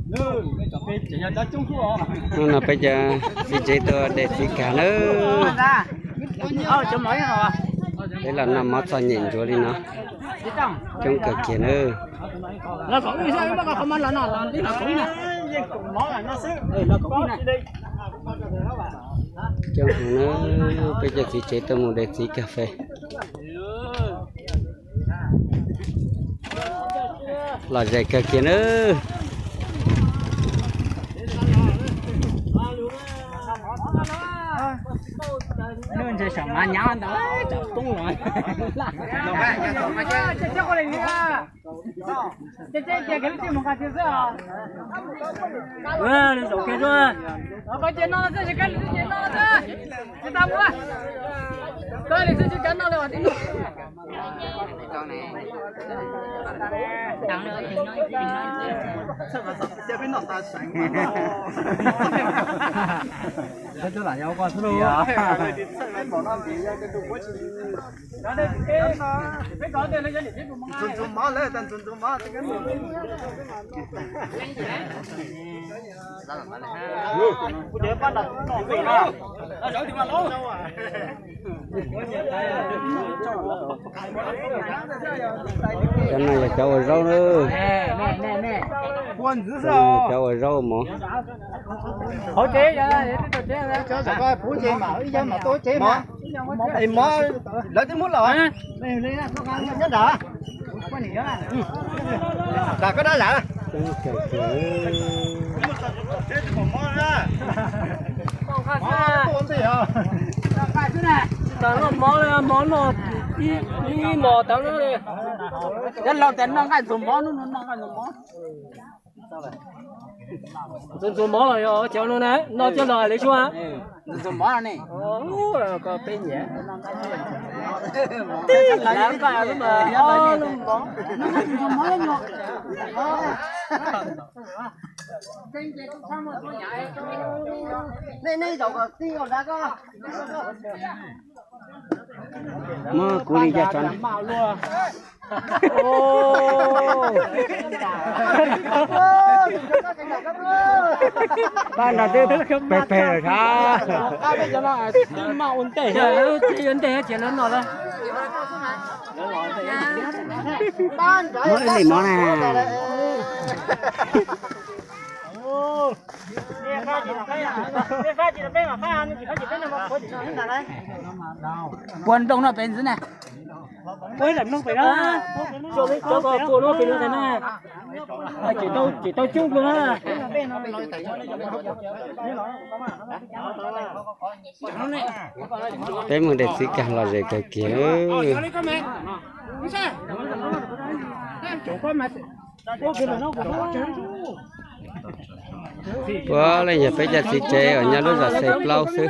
Hnub no peb cov txiv tsev tuaj de txiv kag nawb. Peb los noj mov txom nyem ntsuav li no, coob kawg kiag nawb. Coob heev nawb, peb cov txiv tsev tuaj mus de txiv kas fes. Lom zem kawg kiag nawb. Ntshe saum mas nyab ntawd tsam poob los. Zaum kiag xwb, koj ces no xwb, koj ces no xwb, tsis tau mus, koj li xwb tsis kav noj li as tib noj. Ntxuag ntxuag mov lawm, ntxuag ntxuag mov. Cov no yog cov ua zaub na. Cov ua zaub mov. Mov, lawv twb muab los nyob nrad. Nram koj dab lam. Tsis tas noj mov li, mov noj ib mos tawv no li. Cov laus tias noj nqaij ntxuag mov, hnub no noj nqaij ntxuag mov. Ntxuag ntxuag mov los yog cov no na, noj coj los hais lawv suab. Ntxuag ntxuag mov ne. Koj peb nyiam. Tib lav nqaij mas. Nej, nej zaum kom tij ua dav koj. Muab kuv li cas tso na. Pab nrog twb peg peg lawm sas. Ua ntej ces lawv noj lawm. Muab ib lim mov na. Puas nplooj no pem ntxwv na. Cov ko puas no pem ntxwv na. Ces tau coob dua na. Peb mus de txiv kag lom zem kawg kiag. Puav leej yog peb cov txiv tsev uas nyob lub zos Xes Plaub xwb.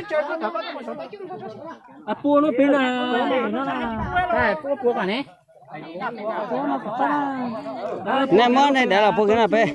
Nej muab nej dav los puag kiag no peb.